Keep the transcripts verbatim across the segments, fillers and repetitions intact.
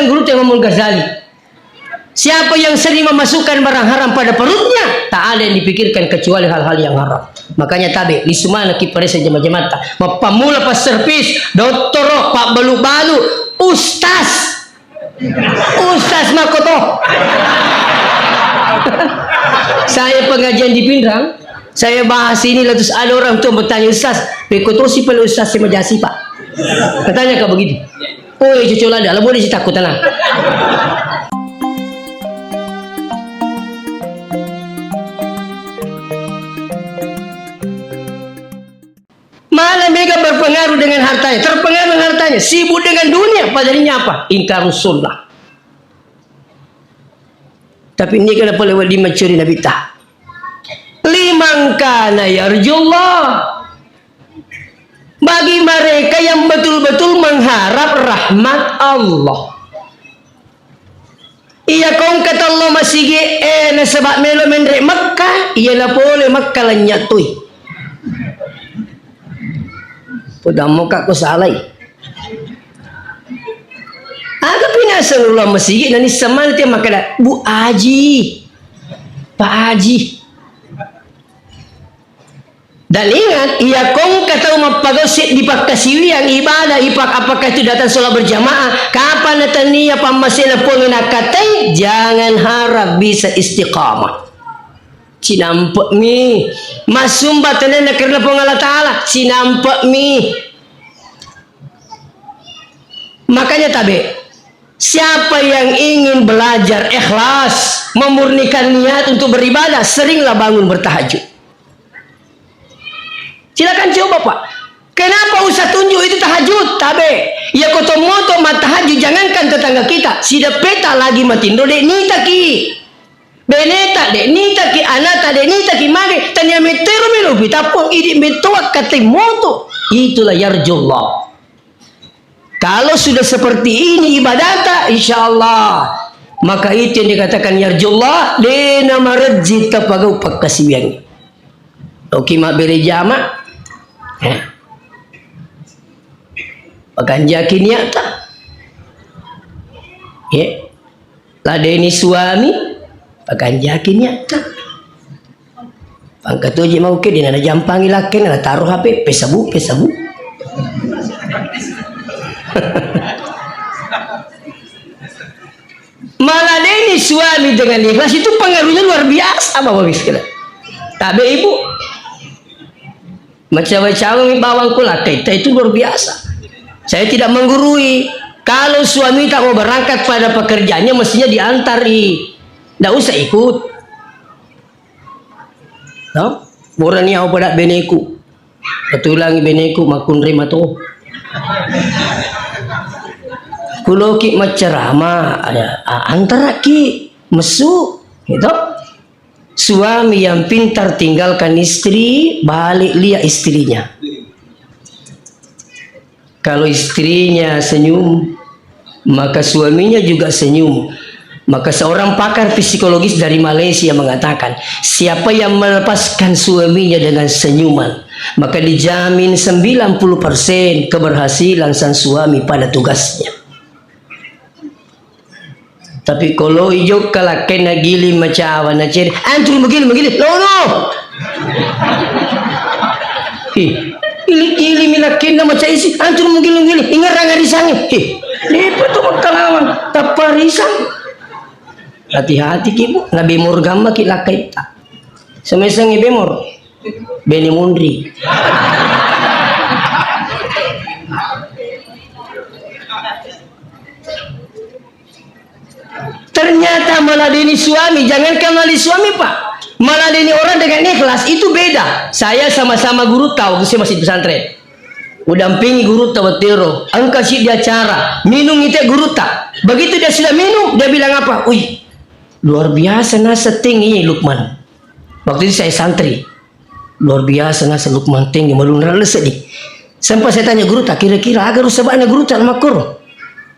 Gurutta Imamul Ghazali, siapa yang sering memasukkan barang haram pada perutnya, tak ada yang dipikirkan kecuali hal-hal yang haram. Makanya tabe, lisu maneng ki paressa jama-jamatta. Mappammula passerpis, dottoro, pabbalu-balu, ustaz. Ustaz makkoto. Saya pengajian di Pinrang, saya bahas ini, lalu terus ada orang tua bertanya, "Ustaz, pekko tosi pale ustaz si majasi, Pak?" Katanya kak begitu. Oh, iya, cucu lada, lah boleh sitaku tenang. Malah mega berpengaruh dengan hartanya, terpengaruh dengan hartanya, sibuk dengan dunia, padahal ini apa? Ingkarus sunnah. Tapi ini kenapa lewat lima curi Nabi ta? Liman kana yarjullah. Bagi mereka yang betul-betul mengharap rahmat Allah. Iya kongka tello masigi, eh, nasaba melo menre Mekka, iya napole Mekka lanynya toi. Podammo kak ko salai. Aga pinaseng ulang masigi, nani semana tia makkeda, "Bu Aji, Pak Aji." Dan ingat, iya kongka tau mappagau seddi pakkasiwiang ibadah, ipak-, apakah itu datang sholat berjamaah, kapan natania pammasena Puang nakkatai, jangan harap bisa istiqamah. Cinampe'mi. Massumba tenena karena Puang Allah Ta'ala, cinampe'mi. Makanya tabe, siapa yang ingin belajar ikhlas, memurnikan niat untuk beribadah, seringlah bangun bertahajud. Silakan coba, Pak. Kenapa usah tunjuk itu tahajud? Tabe, ya kotomoto mattahajud, jangankan tetangga kita, sideppeta lagi matinro de' nitaki. Beneta de' nitaki, anata de' nitaki, mage tania mettero melo pitappo idi' mettoa kate moto. Itulah yarjullah. Kalau sudah seperti ini ibadata, insya Allah, maka itu yang dikatakan yarjullah, de' namarejji tapagau pakkasiwiangnge. Oki mabbere jama, eh, pakanjaki niatta. Eh, Ladeni suami, pakanjaki niatta. Pangkatoji mau ke, dena najampangi lakkena, nataro H P, pesabu, pesabu. Maladeni suami dengan ikhlas itu pengaruhnya luar biasa, Bapak Ibu sekalian. Tabe, Ibu. Macawe-cawe mi bawang ku lakkaitta itu luar biasa. Saya tidak menggurui. Kalau suami tak mau berangkat pada pekerjaannya, mestinya diantar i. Ndak usah ikut. No? Burani au pada beneku. Ketulangi beneku makunre mato. Kuloki maccarama, ada, a-, antaraki mesu, gitu. Suami yang pintar tinggalkan istri, balik lihat istrinya. Kalau istrinya senyum, maka suaminya juga senyum. Maka seorang pakar psikologis dari Malaysia mengatakan, siapa yang melepaskan suaminya dengan senyuman, maka dijamin sembilan puluh persen keberhasilan sang suami pada tugasnya. Tapi kolo ijokka lakkainna giling macawa na cede, anturu magiling, magiling, lono. Hi, ili-ili mi lakkainna macaisi, anturu magiling, magiling, ingerang arisangnge. Hi, lepa tu makkalawang, tappa risang. Hati-hati ki, Bu, na bemor gamma ki lakkaitta. Semesang bemor. Bene munri. Ternyata maladeni suami, jangankan maladeni suami, Pak. Maladeni orang dengan ikhlas itu beda. Saya sama-sama gurutta waktu saya masih pesantren. Udampingi gurutta wettero, engka siddi acara, minung ite gurutta. Begitu dia sudah minum, dia bilang apa? Wih, luar biasa nasa teng ini Lukman. Waktu itu saya santri. Luar biasa nasa Lukman teng malunra lese di. Sempat saya tanya gurutta, kira-kira aga ro sabana gurutta makkoro.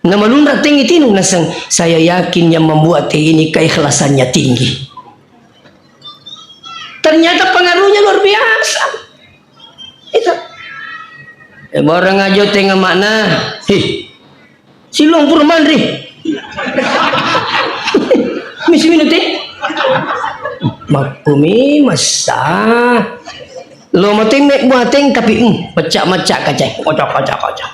Na malunra teng itinu naseng, saya yakin yang membuat teh ini keikhlasannya tinggi. Ternyata pengaruhnya luar biasa. Itu. Eh, barang aja tengah makna. Hih. Silong pura manri. Misi minung teh. Makkumi massa. Lo mateng mek buateng tapi, hmm, macca-macca kacai. Kocok, kocok, kocok.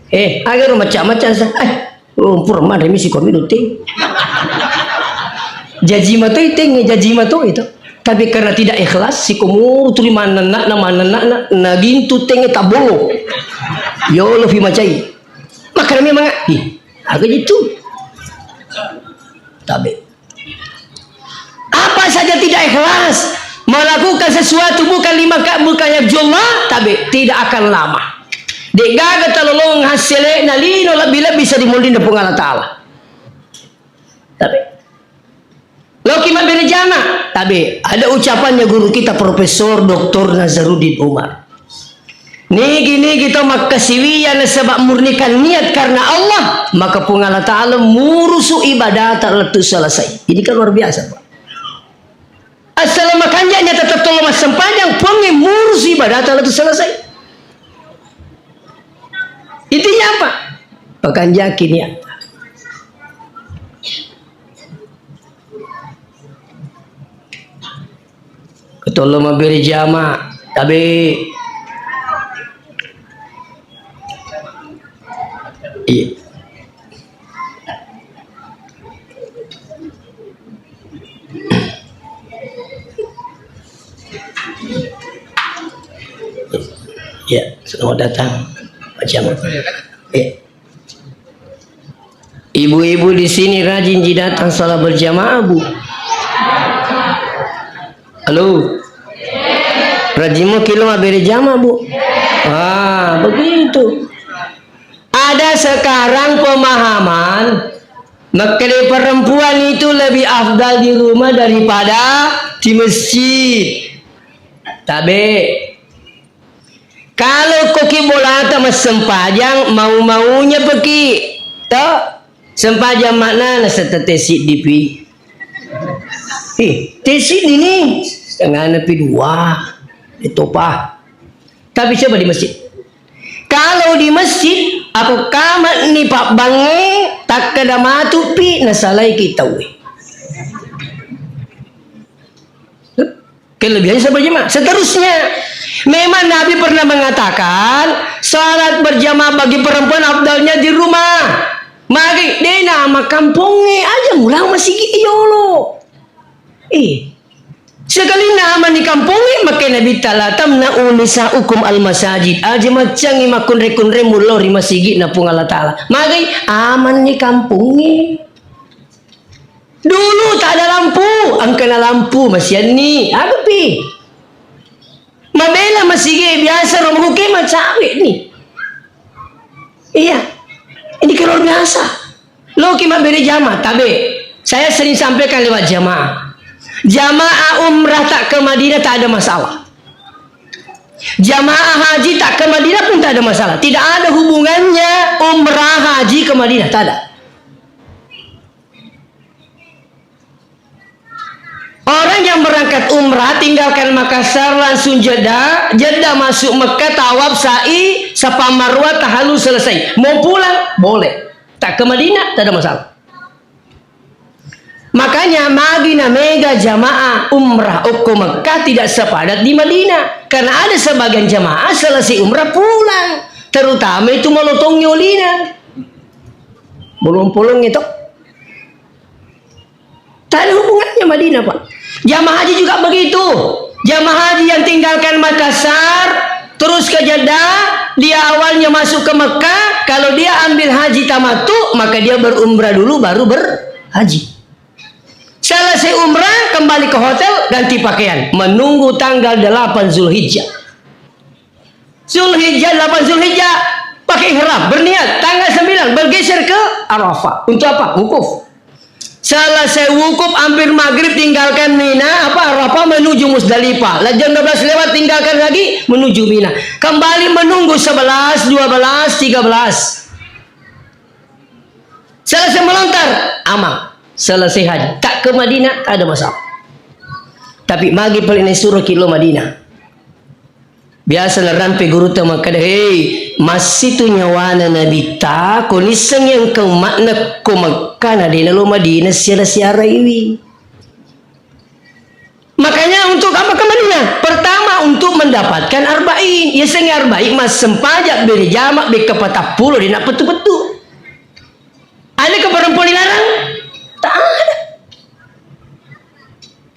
Eh, agaro macca-macca sa. Eh, oh, pura manre misi ko minung teh. Jaji matoi teng, jaji matoi itu. Tapi karena tidak ikhlas, si komuru tuli manenna, na manenna, na, na gintu teng tabolo. Yo lo fi macai. Makkeda memang, ih, aga jitu. Tabe. Apa saja tidak ikhlas, melakukan sesuatu bukan lima ka-, bukan yarjullah, tabe, tidak akan lama. De'gaga talolong hassele'na lino lebbi-lebbi sedimulinna Puang Allah Ta'ala. Tabe. Loki mabbere jama, tabe. Ada ucapannya guru kita Profesor Doktor Nazaruddin Umar. Nigi-nigi to makkasiwiya nasaba murnikan niat karena Allah, maka Puang Allah Ta'ala murusu ibadata lettu selesai. Ini kan luar biasa, Pak. Assala makanja'nya tetap tolong massempajang, Puangnge murusu ibadata lettu selesai. Intinya apa? Pakanjaki niat. Ketollo mabbere jama, tabe. Iya. Ya, selamat datang, Pak Camat. Ya. Ibu-ibu di sini rajin ji datang salat berjamaah, Bu? Halo? Rajin mo kilo mabbere jama, Bu? Ah, begitu. Ada sekarang pemahaman, makkeda perempuan itu lebih afdal di rumah daripada di masjid. Tabe. Kalau koki bolata massempajang, mau-maunya peki. To? Sempajang maknana setete siddipi. Ih, te siddi ni. Setengahna pi dua. Itu pa. Tapi coba di masjid. Kalau di masjid, aku kamat ni pabbangnge, takkeda matu pi, nasalai ki tauwe. Kelebihannya salat berjamaah. Seterusnya, memang Nabi pernah mengatakan, salat berjamaah bagi perempuan afdalnya di rumah. Magi, dena makampongnge aja mulang masigi yolo. Eh, sekali nama ni kampongnge, makkeda Nabi, "La tamna'u nisa'ukum al masajid." Aja maccangi makkunre-kunre mullo ri masigi na Puang Allah Ta'ala. Magi, aman ni kampongnge. Dulu tak ada lampu, engkana lampu masianni. Agapi. Mabela masigi biasa romo ke macawe ni. Iya. Ini kan luar biasa. Loki mabbere jama, tabe. Saya sering sampaikan lewat jamaah. Jamaah umrah tak ke Madinah tak ada masalah. Jamaah haji tak ke Madinah pun tak ada masalah. Tidak ada hubungannya umrah haji ke Madinah, tak ada. Orang yang berangkat umrah tinggalkan Makassar langsung Jeddah, Jeddah masuk Mekah, tawaf, sa'i, Safa Marwah, tahallul selesai. Mau pulang? Boleh. Tak ke Madinah, tak ada masalah. Makanya magi na mega jamaah umrah okko Mekah tidak sepadat di Madinah. Karena ada sebagian jamaah selesai umrah pulang. Terutama itu malotongi olina. Bolong-polong itu. Tak ada hubungannya Madinah, Pak. Jamaah haji juga begitu. Jamaah haji yang tinggalkan Makassar, terus ke Jeddah, dia awalnya masuk ke Mekah, kalau dia ambil haji tamattu, maka dia berumrah dulu, baru berhaji. Selesai umrah, kembali ke hotel, ganti pakaian, menunggu tanggal delapan Zulhijjah. Zulhijjah, delapan Zulhijjah, pakai ihram, berniat, tanggal sembilan bergeser ke Arafah. Untuk apa? Wukuf. Selesai wukuf, hampir maghrib, tinggalkan Mina, apa, Arafah, menuju Musdalifah. Lah, jam dua belas lewat, tinggalkan lagi, menuju Mina. Kembali menunggu sebelas, dua belas, tiga belas. Selesai melontar, aman. Selesai haji. Tak ke Madinah, tak ada masalah. Tapi magi paling naik surah kilo Madinah. Biasa narampe gurutta makkeda, "Hei, massitu nyawana Nabitta, ko nissengngi engka umma'na ko Mekka na de nalo Madinah siara-siaraiwi." Makanya untuk apa ke Madinah? Pertama, untuk mendapatkan arba'in. Yasengnge arba'in, massempajang bere jama bekka patappulo de nappettu-pettu. Ada ke perempuan dilarang? Tak ada.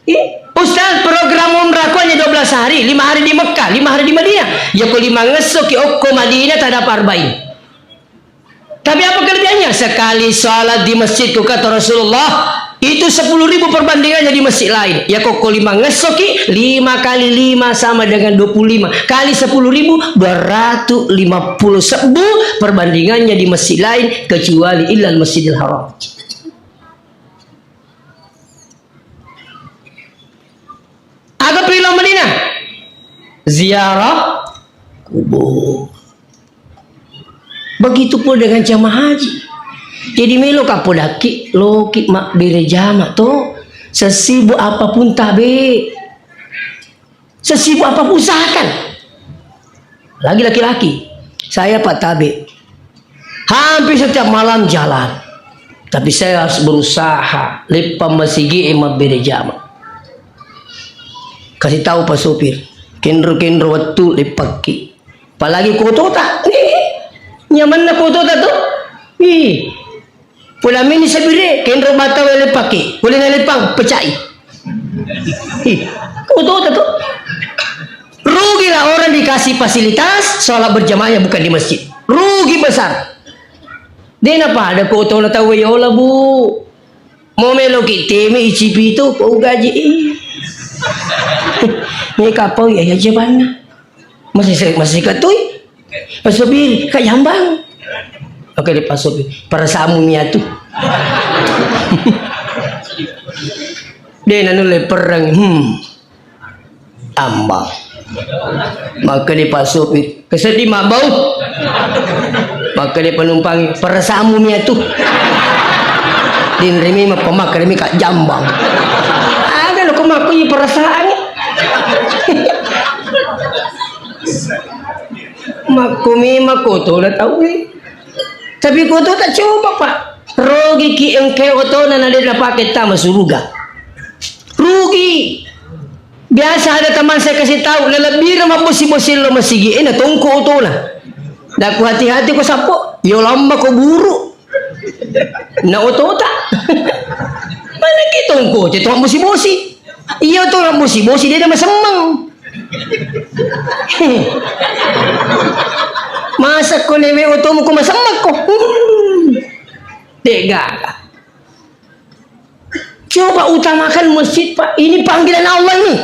Ih, Ustaz, program umrahku hanya dua belas hari, lima hari di Mekah, lima hari di Madinah. Ya, ko lima ngesso ki okko Madinah, tak dapat arba'in. Tapi apa kelebihannya? Sekali sholat di masjidku, kata Rasulullah, itu sepuluh ribu perbandingannya di masjid lain. Ya, ko, ko lima ngesso ki, lima kali lima sama dengan dua puluh lima. Kali sepuluh ribu, dua ratus lima puluh sebbu perbandingannya di masjid lain, kecuali illal Masjidil Haram. Aga pi lao Madinah? Ziarah kubur. Begitu pula dengan jamaah haji. Jadi melo ka podakki, loki mabbere jama to, sesibuk apapun tabe. Sesibuk apapun usahakan. Lagi laki-laki, saya Pak Tabe. Hampir setiap malam jalan. Tapi saya harus berusaha leppang masigi e mabbere jama. Kasih tahu Pak Sopir, kenro-kenro wettu leppakki. Apalagi kotota. Nih, nyamanna kotota tuh. Ih. Pula mini sabire, kenro bata wele pake. Boleh naleppang, pecai. Ih, kotota tuh. Rugilah orang dikasih fasilitas sholat berjamaahnya bukan di masjid. Rugi besar. De napada ko tona tau yola, Bu. Mau meloki teme icipi tu, kau gaji. Ini kapau ya, ya jabanna. Masih se-, masih katui. Pak Sopir, Kak Jambang. Oke deh, Pak Sopir. Perasaanmu mia tu. De nanu le perang. Hmm. Tambah. Maka di Pak Sopir, kesedih mabau. Maka di penumpang, perasaanmu mia tu. Dinrimi mappamakka rimi Kak Jambang. Ada lo kemaku i perasaan. Makkumi makkoto na tau e. Tapi koto tak coba, Pak. Rogi ki engke otona na de napake tama suruga. Rugi. Biasa ada teman saya kasih tahu, nalebbireng mabbosi-bosi lo masigi, eh, natongko otona. Daku hati-hati ko sappo, yo lamba ko buru. Na otota. Mana ki tongko, ce to mabbosi-bosi. Iya to mabbosi-bosi, de na masemmeng. Masa ko newe otomu ko masemmeng ko. Hmm. De gaga. Coba utamakan masjid, Pak. Ini panggilan Allah ini.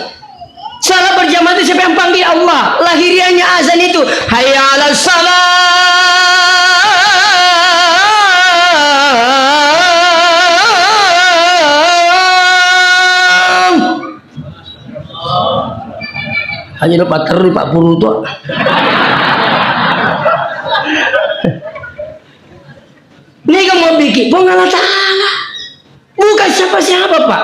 Salat berjamaah itu siapa yang panggil? Allah. Lahiriahnya azan itu, "Hayya 'alas salah." Hanya dapat terus Pak Puru tu. Ini kan mau bikin Puang Allah Ta'ala. Bukan siapa-siapa, Pak.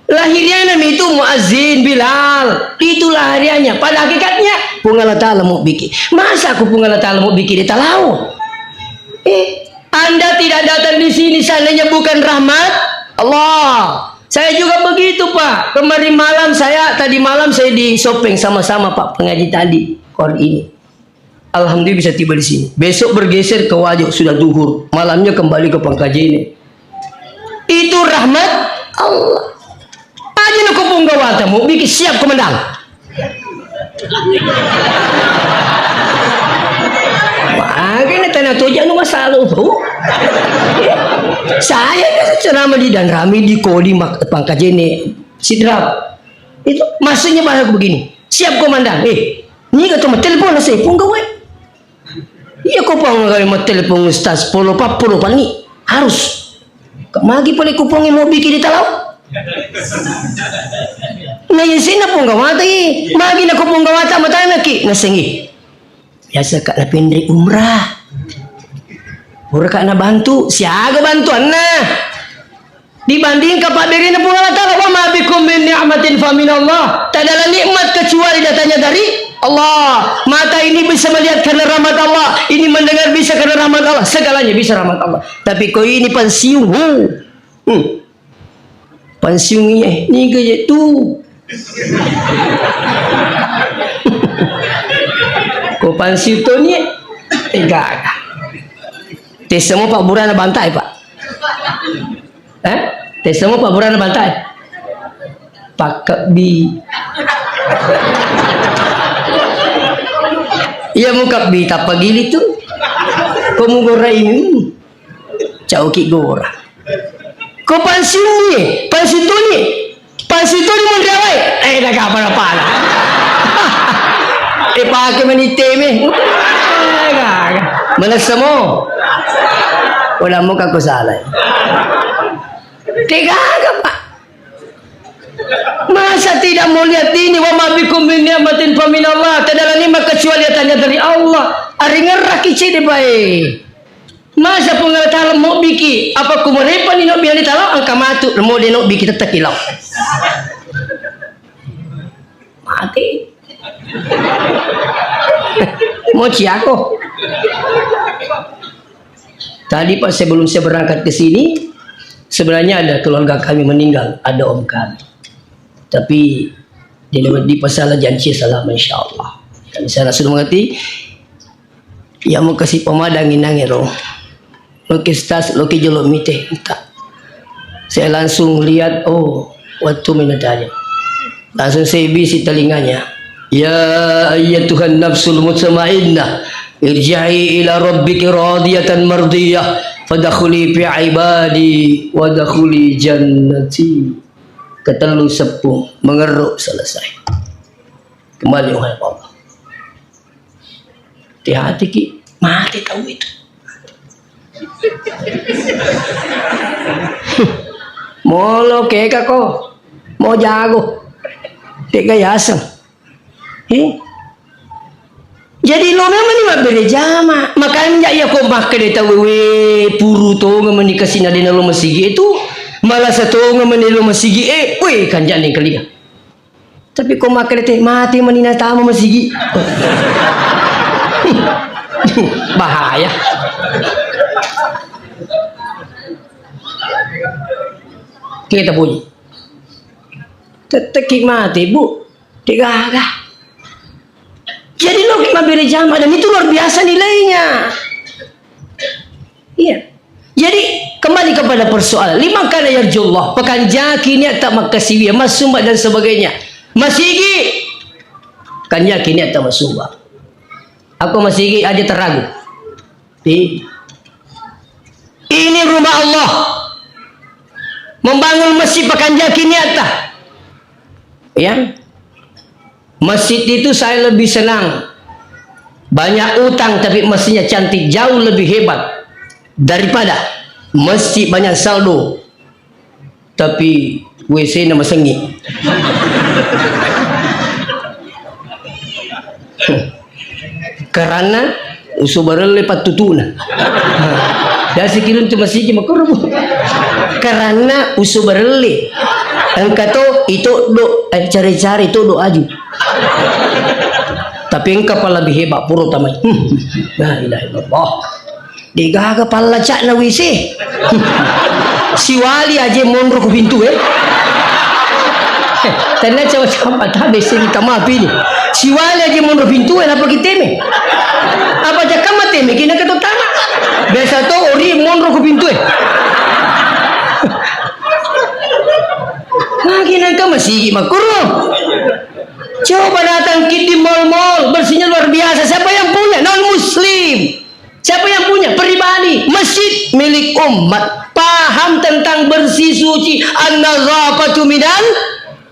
Lahiriahnya itu muazin Bilal. Itu lahiriahnya. Pada hakikatnya, Puang Allah Ta'ala mau bikin. Masa aku Puang Allah Ta'ala mau bikin di talau? Eh, Anda tidak datang di sini seandainya bukan rahmat Allah. Saya juga begitu, Pak. Kemarin malam saya, tadi malam saya di Sopeng sama-sama Pak pengaji tadi, koor ini. Alhamdulillah bisa tiba di sini. Besok bergeser ke Wajo, sudah zuhur. Malamnya kembali ke Pangkajene. Itu rahmat Allah. Aja na ko Punggawata, mau bikin siap komandan. Makanya tanah toja nu masalah tu. Saya kan ceramah di Danrami, di Kodi, Mak-, Pangkajene, Sidrap. Itu maksudnya bahasa begini. Siap komandan. Eh, niga tu mattelepon na saya, Punggawa. Iya ko pang kali mattelepon Ustaz, polo pa, polo pani. Harus. Ka magi pale ko pang mau bikin di talau. Na iya sina Punggawata i. Magi na ko Punggawata matana ki, nasengi. Biasa ka napinri umrah. Pura ka nabantu, siaga bantuanna. Dibandingkan pabberena Puang Allah Ta'ala, "Wa ma bikum min ni'matin fa minallah." Tidak ada nikmat kecuali datangnya dari Allah, mata ini bisa melihat karena rahmat Allah, ini mendengar bisa karena rahmat Allah, segalanya bisa rahmat Allah. Tapi ko ini pensiun, huh. Hmm. Pensiun iya, niga je tu. Ko pensiun to ni, eh, gaga. Tes semua Pak Burana bantai, Pak. Eh? Tes semua Pak Burana bantai. Pakkebbi. Iya, mukebbi tappa gili tu. Ko mugorai, hmm. Cauki gora. Ko pansuni, pansutuni, pansutuni monri awai. Eh, naga apa-apa. Eh, pake mani teme. Eh, gaga. Manessa mo. Wala mo kako salai. Degaga, Pak. Masa tidak mau lihat ini, wa ma bikum min ni'matin fa minallah, tiada nikmat kecuali datangnya dari Allah. Aringerraki cede bae. Masa Puang Allah Taala mobbiki, apa kumarepani nobbi Allah Taala, engka matu, mo de nobbiki tetteki lao. Mati. Moci ako. Tadi, Pak, sebelum saya berangkat ke sini, sebenarnya ada keluarga kami meninggal, ada om kami. Tapi, di lewat di pasala janci selama, insya Allah. Kami saya sudah mengerti. Ya, mau kasih pemadang inang ero. Loki stas, loki jolo mite. Entah. Saya langsung lihat, oh, waktu minatanya. Langsung saya bisi telinganya. "Ya ayyatuhan nafsul mutmainnah, irji'i ila rabbiki radiyatan mardiyah, fadkhuli fi ibadi, wadkhuli jannati." Ketellu seppu, mengeruk selesai. Kembali, wahai Allah. Hati-hati ki, mati tau itu. Molo keka ko, mo jago. Tega yaseng. Eh? Jadi lo memang ni mabbere jama. Makanja iya ko makkeda tau we puru tonga meni kasina dena lo masigi itu, malasa tonga meni lo masigi e, we kanja ni kelinga. Tapi ko makkeda te, mate mani natama masigi. Bahaya. Kita bunyi. Tetteki mate, Bu. Degaga. Jadi lo mabbere jama dan itu luar biasa nilainya. Iya. Jadi, kembali kepada persoalan. Liman kana yarjullah, pakanjaki niatta makkasiwiang, massumba dan sebagainya. Masigi, kanjaki niatta massumba. Aku masigi aja terragu. Di, ini rumah Allah. Membangun masjid pakanjaki niatta. Ya. Masjid itu saya lebih senang. Banyak utang tapi masjidnya cantik, jauh lebih hebat daripada masjid banyak saldo tapi W C-na masengi. Karena usu barelle pattutuna. Biasa kiruntu masigi makkoro, Bu. Karena usu barelle. Engka to itoddo, eh, care-care itoddo aju. Tapi engka pa lebih hebat puro tamai. La ilaha illallah. Degaga pallaca'na W C. Siwali aje monro ku pintu e. Tenna cawa-cawa tabe sini tamapi ni. Siwali aje monro pintu e, napa kiteme? Apa jakka mateme kina keto tama? Biasa to ori monro ku pintu e. Lagi nangka masigi makkuro. Coba datang ki di mall-mall, bersihnya luar biasa. Siapa yang punya? Non muslim. Siapa yang punya? Pribadi. Masjid milik umat. Paham tentang bersih suci. An-nazafatu minal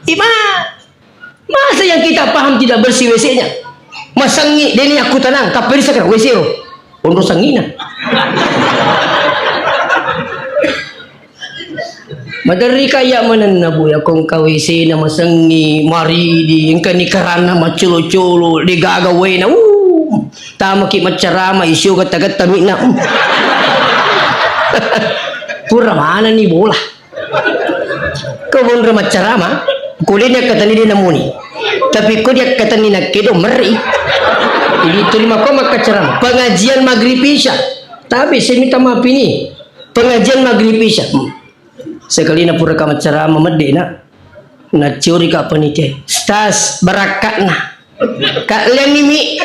iman. Masa yang kita paham tidak bersih W C-nya? Masengi, deni aku tenang, tapi di sekarang W C ro. Pondok sengina. Maderri kaya manenna, Bu, ya, kong K W C-na masengi, maridi, engkani karanna maccolo-colo, degaga waena. Uh, tamaki maccarama, isio getta-getta mi'na. Uh. Pura manenni bola. Ko bonro maccarama, kulini akkatani de namuni. Tapi ko diakkatenni nakkedo merri. Jadi tuli mako makkacerama. Pengajian maghrib isya. Tapi saya minta maaf ini. Pengajian maghrib isya. Hmm. Sekalina pura ka maccarama medde na. Nacuri ka panitia. Stas barakkatna. Kak Leni mi.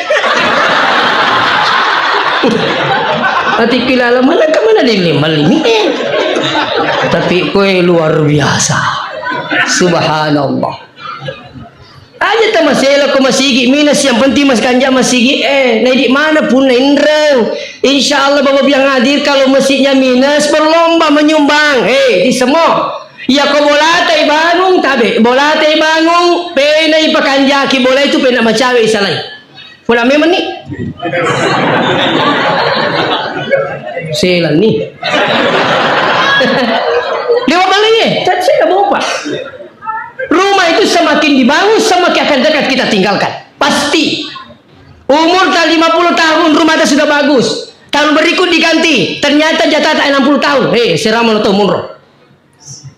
Ati kilala mana ke mana di lima limi. Tapi koe luar biasa. Subhanallah. Aja ta masela ko masigi minus, yang penting mas kanja masigi eh naidi mana pun inreng. Insya Allah Bapak bilang hadir kalau masjidnya minus berlomba menyumbang. Eh di semua. Iya ko bolata ibangung tabe, bolata ibangung, pena ipakanjaki bola itu pena macawe isalai. Pula memang ni. Selan ni. Lewat balik eh, tak saya bopa. Rumah itu semakin dibangun, semakin akan dekat kita tinggalkan. Pasti. Umur tak lima puluh tahun, rumah tak sudah bagus. Tahun berikut diganti, ternyata jatah tak enam puluh tahun. Eh, serama lo tau munro.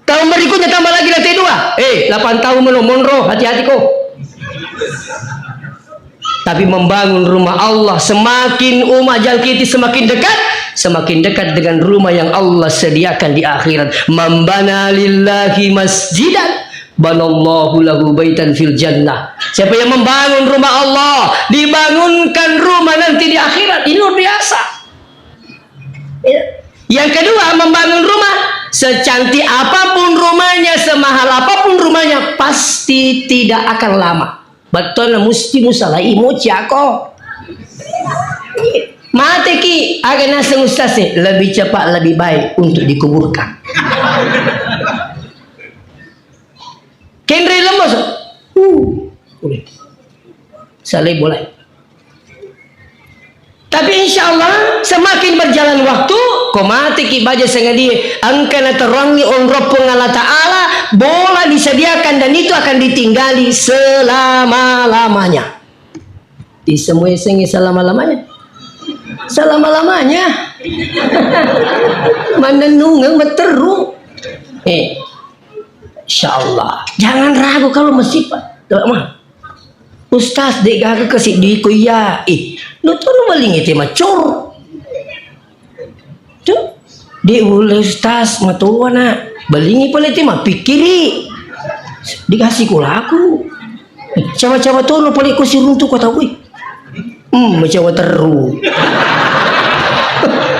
Tahun berikutnya tambah lagi lantai dua. Eh, delapan tahun meno monro, hati-hati ko. Tapi membangun rumah Allah, semakin umur ajal kita semakin dekat, semakin dekat dengan rumah yang Allah sediakan di akhirat. Man bana lillahi masjidan, banallahu lahu baitan fil jannah. Siapa yang membangun rumah Allah, dibangunkan rumah nanti di akhirat. Ini luar biasa. Ya. Yang kedua, membangun rumah, secantik apapun rumahnya, semahal apapun rumahnya, pasti tidak akan lama. Betul, mesti musalai moci ako. Mate ki, aga naseng ustaz e, lebih cepat, lebih baik untuk dikuburkan. Kenre lemos. Uh, udah. Salai bolai. Tapi insya Allah, semakin berjalan waktu, ko mate ki baja sangadie, engka naterruangi onrong Puang Allah Ta'ala, bola disediakan dan itu akan ditinggali selama-lamanya. Di semua sengi selama-lamanya. Selama-lamanya. Manennungeng matteru. Eh, insya Allah. Jangan ragu kalau masih, Pak. Doa mah. Ustaz, de' gaga kasi' dui ko iya. Eh, lo to lo balingi te macor. Tu, de' ulle Ustaz, matoa na. Balingi pale te mapikkiri. Dikasi ko laku. Cawa-cawa tono pale ko siruntu ko tau, eh. Hmm, macawa terru.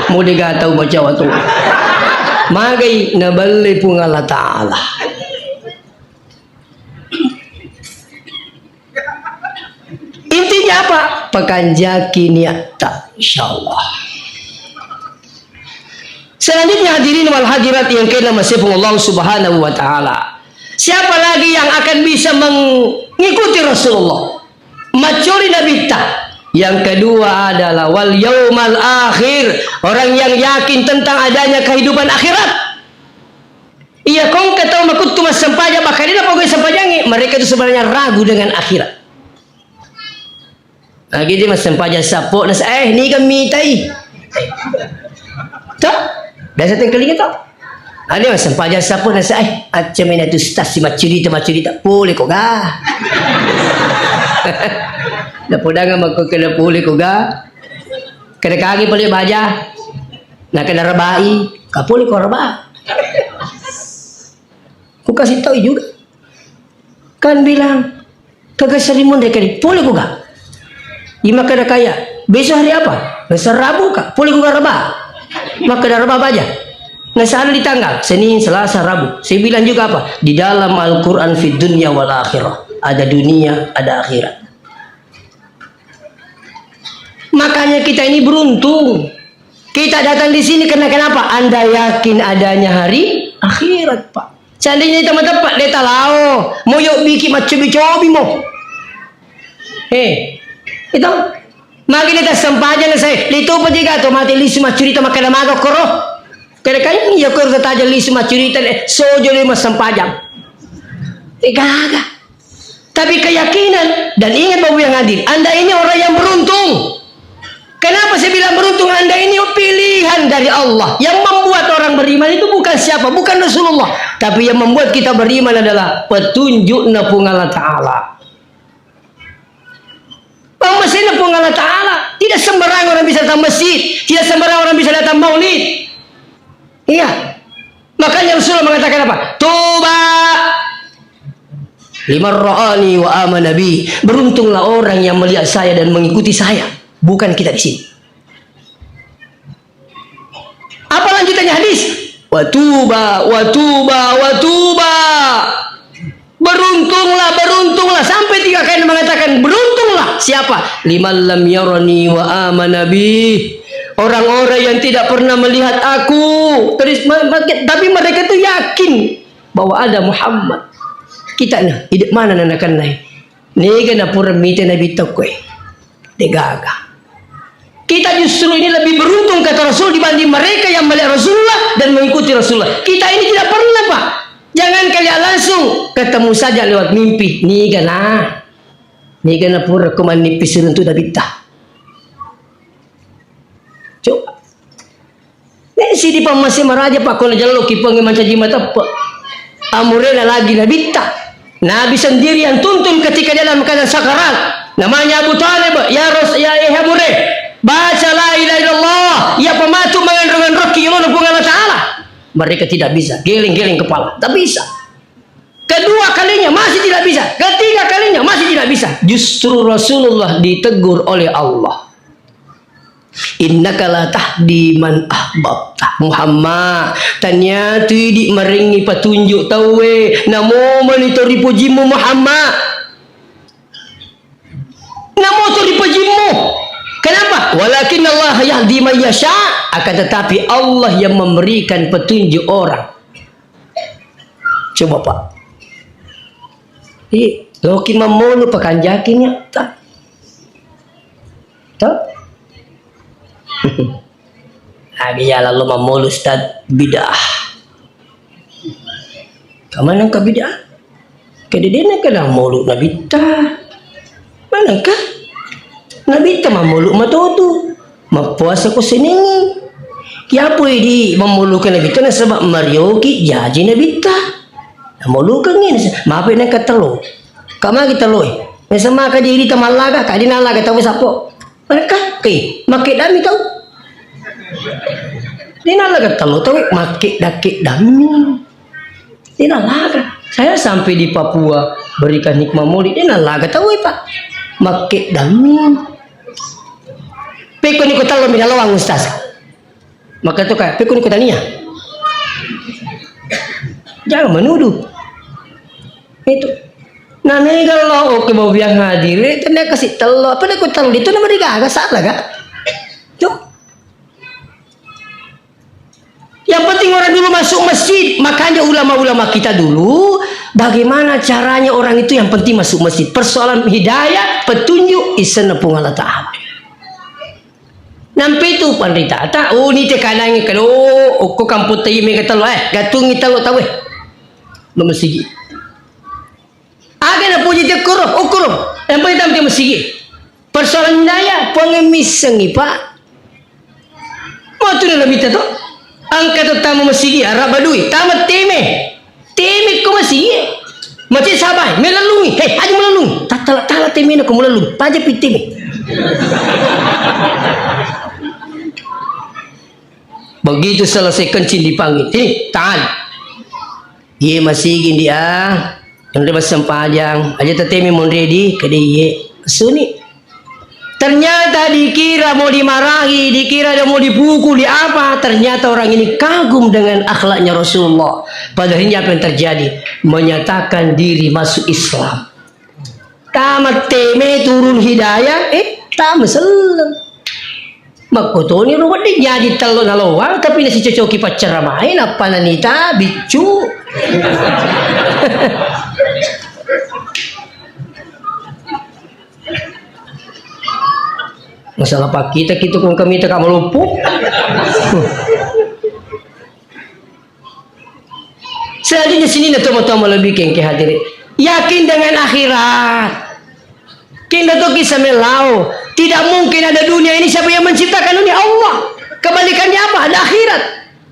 Mau de' ga tau macawa tu. Magai naballe Puang Allah Ta'ala. Intinya apa? Pakanjaki niatta, insyaallah. Selanjutnya hadirin wal hadirat yang kena masih Allah Subhanahu wa Ta'ala. Siapa lagi yang akan bisa mengikuti Rasulullah? Macuri Nabitta. Yang kedua adalah wal yaumal akhir, orang yang yakin tentang adanya kehidupan akhirat. Iya, kongka tau makuttu massempajang, bakka de' napogau'i sempajangnge, mereka itu sebenarnya ragu dengan akhirat. Lagi dia massempajang sappo, nasa, eh, ni kan mitai. Toh? Biasa tengkelinga toh? Ada massempajang sappo, nasa, eh, acca mena tu stas si maccurita, maccurita. Pole ko ga? Napodangan mako kena pole ko ga? Kena kagi pole baja. Nah, kena rebai, kapoli ko reba. Ku kasih tahu juga. Kan bilang, kagak sering mun rekeri, poli ku ga. Ima kada kaya, besok hari apa? Besok Rabu ka, poli ku ga reba. Maka ada reba baja. Nah, sana di tanggal Senin, Selasa, Rabu. Saya bilang juga apa? Di dalam Al-Quran fid dunya wal akhirah. Ada dunia, ada akhirat. Makanya kita ini beruntung. Kita datang di sini karena kenapa? Anda yakin adanya hari akhirat, Pak. Seandainya kita mateppe', de' talao, moyo biki maccobi-cobi mo. Eh, itu. Magi de' tassempajang saya, litu pa jiga to mate lisu maccurita makkeda maga koro. Kada kan iya koro tatajang lisu maccurita, eh, sojo le massempajang. Eh, gaga. Tapi keyakinan, dan ingat Bapak yang hadir, Anda ini orang yang beruntung. Kenapa saya bilang beruntung? Anda ini pilihan dari Allah. Yang membuat orang beriman itu bukan siapa, bukan Rasulullah. Tapi yang membuat kita beriman adalah petunjuknya Puang Allah Ta'ala. Pammasena Puang Allah Ta'ala. Tidak sembarang orang bisa datang masjid. Tidak sembarang orang bisa datang maulid. Iya. Makanya Rasulullah mengatakan apa? Tuba liman ra'ani wa amana bi. Beruntunglah orang yang melihat saya dan mengikuti saya. Bukan kita di sini. Apa lanjutannya hadis? Watuba, watuba, watuba. Beruntunglah, beruntunglah. Sampai tiga kali mengatakan, beruntunglah. Siapa? Liman lam yarani wa amana bi. Orang-orang yang tidak pernah melihat aku. Terus, ma- ma- tapi mereka itu yakin bahwa ada Muhammad. Kita nah, hidup mana nanakan naik? Nega na pura mita Nabi tokwe. Degaga. Kita justru ini lebih beruntung, kata Rasul, dibanding mereka yang melihat Rasulullah dan mengikuti Rasulullah. Kita ini tidak pernah, Pak. Jangan kalian langsung ketemu saja lewat mimpi. Niga na. Niga na pura kumanni pisiruntu Nabitta. Coba. Nesi di pammase maraja, Pak, ko najallo ki pengi mancaji mateppe. Amurena lagi Nabitta. Nabi sendiri yang tuntun ketika dia dalam keadaan sakarat. Namanya Abu Talib, ya Ros, ya eh Amure, baca la ilaha illallah, ya pematu mengenrong-enrokki yolona Puang Allah Ta'ala. Mereka tidak bisa, geleng-geleng kepala, tak bisa. Kedua kalinya masih tidak bisa, ketiga kalinya masih tidak bisa. Justru Rasulullah ditegur oleh Allah. Innaka la tahdi man ahbabta. Muhammad, tania tu idi marengngi patunjuk tauwe, namo mani to ripojimmu Muhammad. Namo to ripojimmu. Kenapa? Walakin Allah yahdi man yasha. Akan tetapi Allah yang memberikan petunjuk orang. Coba, Pak. Ih, loki mammolu pakanjaki nyatta. Toh? Agi ya lalu mammolu Ustaz bid'ah. Kamana engka bid'ah? Kededena kena mammolu Nabitta. Manengka? Nabitta mammolu matotu. Mappuasa ko Seningngi. Kiapo idi mammoluka Nabitta nasaba marioki jaji Nabitta. Mammolukengngi nasa-, mape nengka tello. Kamagi tello e? Nasa maka diri tamallaga, kadi nallaga tau sappo. Mereka, eh, makke dami tau. Di nallaga tello tau, makke dakke dami. Dena laga. Saya sampai di Papua berikan hikmah maulid, dena laga tau e, Pak. Makke dami. Pekko ni ko tello mi nalawang, Ustaz. Maka tu kan, pekko ni ko tania. Jangan menuduh. Itu. Nah, ini kalau oke mau biang hadir, itu dia kasih tello. Apa dia ko tello? Itu nama digaga salah kan? Tuh. Yang penting orang dulu masuk masjid. Makanya ulama-ulama kita dulu, bagaimana caranya orang itu yang penting masuk masjid. Persoalan hidayah, petunjuk, isenna Puang Allah Ta'ala. Nampe tu panritata, oh, ni te kanangi kalo, okko kampung tai mega talo, eh, gatungi talo tau, eh. Lo masigi. Aga napoji te koro, okoro. Yang penting tamu te masigi. Persoalan hidayah, Puang missengi, Pak. Matu na Nabitta to. Engka to tama masigi, araba dui. Tama teme. Teme ko masigi. Mace sabai, melallungi. Hei, aja melallungi. Tattala-tala teme na ko melallungi. Paja pi teme. Begitu selesai kencing dipanggil. Sini, tahan. Iye masigi ndi a, enre massempajang, aja tatemi monre di, kede iye. Suni. Ternyata dikira mau dimarahi, dikira dia mau dipukul, di apa? Ternyata orang ini kagum dengan akhlaknya Rasulullah. Padahal ini apa yang terjadi? Menyatakan diri masuk Islam. Tama teme turun hidayah, eh, tama selleng. Makkotoni ro wedding jaji tello nalowang, tapi nasicocoki paccaramai, nappa nanita biccu. Masalah pakkita kitu kong kami teka maloppo. Selanjutnya sini na tomo-tomo lebih kengke hadirin. Yakin dengan akhirat. Kinda toki samelao. Tidak mungkin ada dunia ini, siapa yang menciptakan dunia? Allah. Kebalikannya apa? Ada akhirat.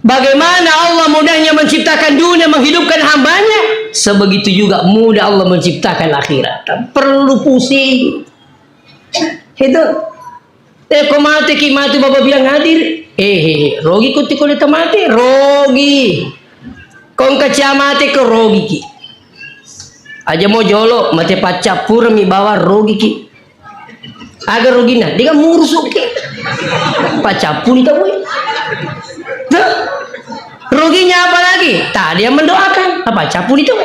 Bagaimana Allah mudahnya menciptakan dunia, menghidupkan hambanya, sebegitu juga mudah Allah menciptakan akhirat. Tak perlu pusing. Itu. Eh, ko mate ki, mate baba bilang hadir. Eh, eh, eh, rogi ko tiko de tamate, rogi. Ko engka cia mate ko rogi ki. Aja mo jolo, mate paccappureng mi bawang rogi ki. Aga rugina? Dia kan murusu ki. Paccappuni tau. Tuh. Ruginya apa lagi? Tak ada yang mendoakan. Apa capu itu?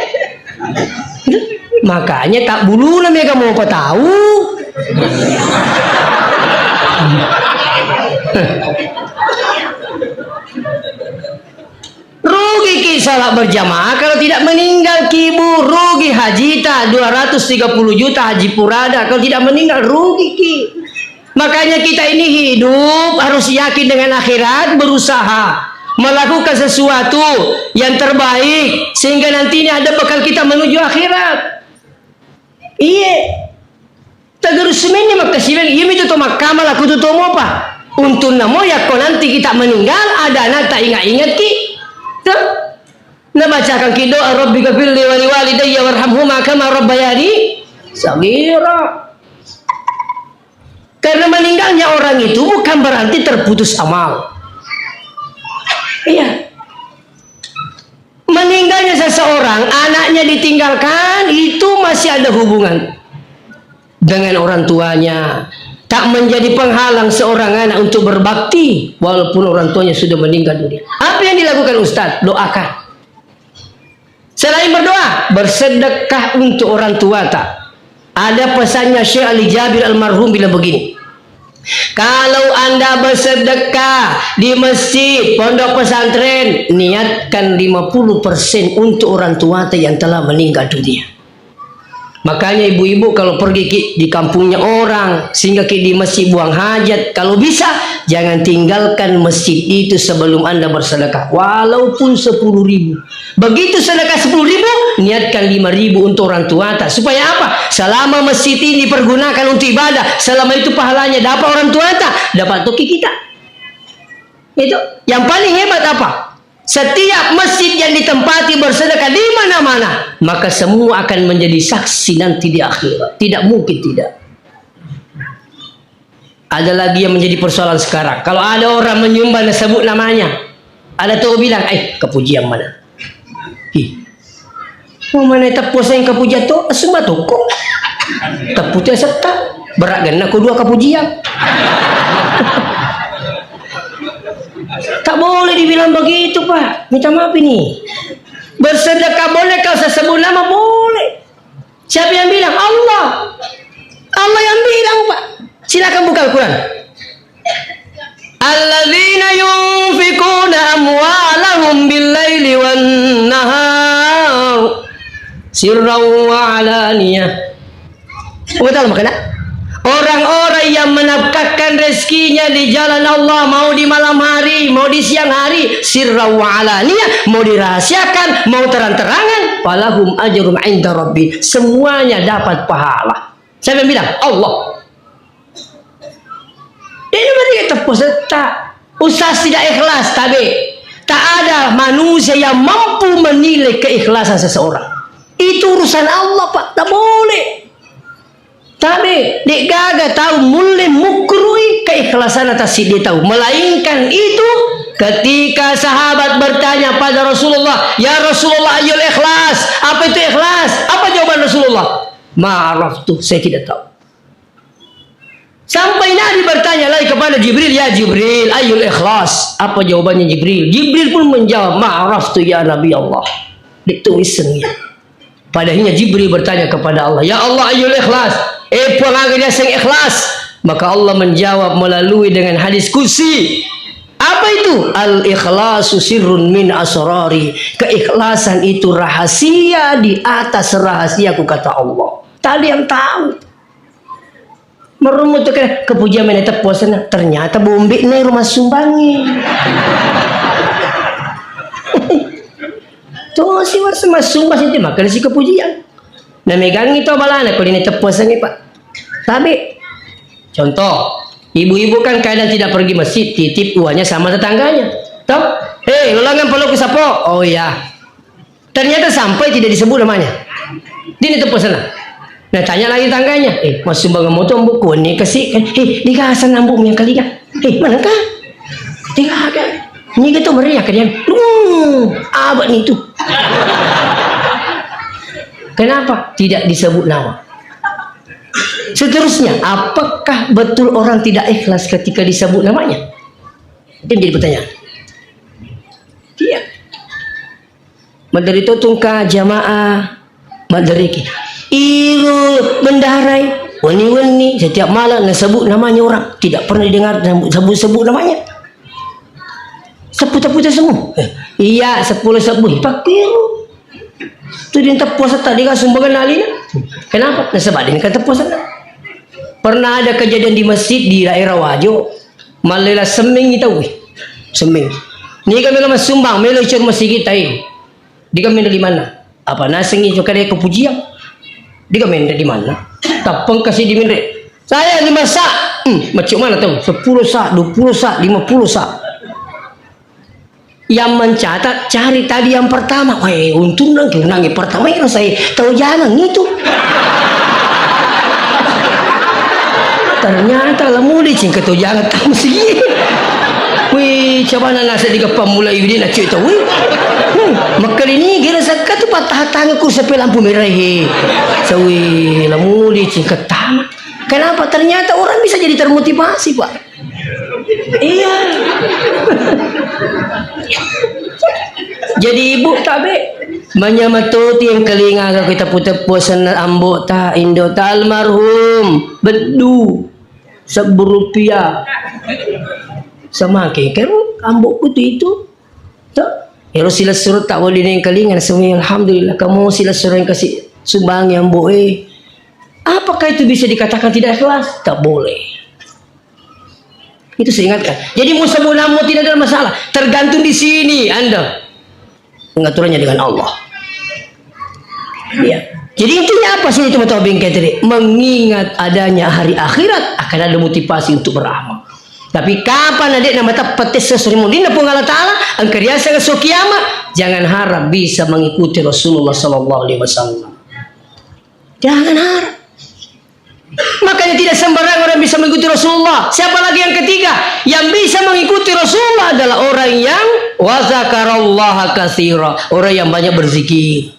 Makanya tak buluna mega mau apa tahu. Rugi ki salat berjamaah kalau tidak meninggal ki, Bu. Rugi hajita dua ratus tiga puluh juta haji purada kalau tidak meninggal, rugi ki. Makanya kita ini hidup harus yakin dengan akhirat, berusaha melakukan sesuatu yang terbaik sehingga nanti ini ada bekal kita menuju akhirat. Iya. Tagerus semenni makkasiwiang, iya mitu to makkamala kutu to mopa. Untunna mo yakko nanti kita meninggal, ada anak tak ingat-ingat ki. Tuh. Nabacakan ki doa, Rabbi ghafirli wa liwalidayya warhamhuma kama rabbayani saghira. Karena meninggalnya orang itu bukan berarti terputus amal. Iya. Meninggalnya seseorang, anaknya ditinggalkan, itu masih ada hubungan dengan orang tuanya. Tak menjadi penghalang seorang anak untuk berbakti walaupun orang tuanya sudah meninggal dunia. Apa yang dilakukan Ustaz? Doakan. Selain berdoa, bersedekah untuk orang tua tak. Ada pesannya Syekh Ali Jabir almarhum bilang begini, kalau Anda bersedekah di masjid, pondok pesantren, niatkan lima puluh persen untuk orang tua yang telah meninggal dunia. Makanya ibu-ibu kalau pergi ki-, di kampungnya orang, sehingga ki di masjid buang hajat, kalau bisa, jangan tinggalkan masjid itu sebelum Anda bersedekah, walaupun sepuluh ribu. Begitu sedekah sepuluh ribu, niatkan lima ribu untuk orang tuata. Supaya apa? Selama masjid ini dipergunakan untuk ibadah, selama itu pahalanya dapat orang tuata, dapat toki kita. Itu yang paling hebat apa? Setiap masjid yang ditempati bersedekah di mana-mana, maka semua akan menjadi saksi nanti di akhirat. Tidak mungkin tidak. Ada lagi yang menjadi persoalan sekarang. Kalau ada orang menyumbang dan sebut namanya, ada tuh bilang, "Eh, kepujian mana?" Ih. Mau mana teppo saya kepujian tuh, sembah toko. Teppu tuh serta berat gana ko dua kepujian. Tak boleh dibilang begitu, Pak. Minta maaf ini. Bersedekah boleh, kalau saya sebut nama boleh. Siapa yang bilang? Allah. Allah yang bilang, Pak. Silakan buka Al-Quran. Alladzina yunfikuna amwalahum bil-laili wan-nahar sirran wa alaniyah. Kamu tahu makna? Orang-orang yang menafkahkan rezekinya di jalan Allah, mau di malam hari, mau di siang hari, sirran wa alaniyah, mau dirahasiakan, mau terang-terangan, falahum ajrum inda rabbi. Semuanya dapat pahala. Siapa yang bilang? Allah. Jadi berarti kita peserta. Ustaz tidak ikhlas, tabe. Tak ada manusia yang mampu menilai keikhlasan seseorang. Itu urusan Allah, Pak. Tak boleh. Tabe, de'gaga tau mulle mukkurui keikhlasanna tassiddi tau. Melainkan itu ketika sahabat bertanya pada Rasulullah, "Ya Rasulullah, ayyul ikhlas? Apa itu ikhlas?" Apa jawaban Rasulullah? "Ma araftu, saya tidak tahu." Sampai Nabi bertanya lagi kepada Jibril, "Ya Jibril, ayyul ikhlas?" Apa jawabannya Jibril? Jibril pun menjawab, "Ma araftu ya Nabi Allah." Ditulis sendiri. Padahal Jibril bertanya kepada Allah, "Ya Allah, ayyul ikhlas? Eh, Puang, aga diaseng ikhlas?" Maka Allah menjawab melalui dengan hadis qudsi. Apa itu? "Al-ikhlasu sirrun min asrari." Keikhlasan itu rahasia di atas rahasiaku, kata Allah. Tak ada yang tahu. Merumut tu kira kepujian mana teppuasana. Ternyata bombe na rumah sumbangi. Tuh si warsa massumbang sih, makanya si kepujian. Nah, megangi to balana kalau ini teppuasangi, Pak. Tapi contoh, ibu-ibu kan kadang tidak pergi masjid, titip uangnya sama tetangganya. Toh? "Hei, lolangan paloku sapo." "Oh iya." Ternyata sampai tidak disebut namanya. Dia ini teppuasana. Natanya lagi tangganya, "Eh, massumbang moto ambo'ku wenni kasi?" Kan, "Eh, digasan ambo'mu yang kaliga." "Eh, manengka?" "Digaga." Niga to meriah kalian. Duh, abad itu. Kenapa? Tidak disebut nama. Seterusnya, apakah betul orang tidak ikhlas ketika disebut namanya? Itu yang jadi pertanyaan. Iya. Maderri to tungka jamaah maderriki. Iro bendarai, wenni-wenni, setiap malam nasebut namanya orang. Tidak pernah didengar sebut-sebut namanya. Sepputa-puta semua. Eh, iya, seppulo sebbu. Pakkiru. Tu di teppuasa tadi kan sumbangan alina. Kenapa? Nasaba' di kan teppuasa. Pernah ada kejadian di masjid di daerah Wajo. Mallela semmengngi tauwe. Semmeng. Niga melo massumbang, melo icor masigi tai. Diga melo di mana? Apa nasengngi jokare ko pujiang? Diga menre di mana? Tappeng kasi di menre. Saya lima sa. Hmm, macam mana tau? Sepuluh sa, dua puluh sa, lima puluh sa. Yang mencatat, cari tadi yang pertama. Weh, untung nang, nang yang pertama yang saya tahu jangan itu. Ternyata la muli cingka to jangan tamu sih. Wih, coba na nasa di geppa mulai widi na cuy to. Wih. Hmm, makkali ni gira sakka tu patah tangan ku sampai lampu merah he. Sawi la muli cingka tamu. Kenapa? Ternyata orang bisa jadi termotivasi, Pak. Iya. Jadi ibu tabe. Manya matoti yang kelinga kita putar puasa ambo ta, indo ta almarhum. Beddu. Sebbu rupiah. Sama ke kan ambo kutu itu. Tuh. Ero silessureng tak boleh nengkalingan semua. Alhamdulillah kamu silessureng kasih sumbangi ambo eh. Apakah itu bisa dikatakan tidak ikhlas? Tak boleh. Itu saya ingatkan. Jadi mau sebut nama tidak ada masalah. Tergantung di sini Anda. Pengaturannya dengan Allah. Ya. Jadi intinya apa sih itu mata bingkai tadi? Mengingat adanya hari akhirat akan ada motivasi untuk beramal. Tapi kapan adik nama tepat tes seserimu di Puang Allah Ta'ala, engkau riasa ke kiamat, jangan harap bisa mengikuti Rasulullah sallallahu alaihi wasallam. Jangan harap. Makanya tidak sembarang orang bisa mengikuti Rasulullah. Siapa lagi yang ketiga? Yang bisa mengikuti Rasulullah adalah orang yang wa zakarallaha katsira, orang yang banyak berzikir.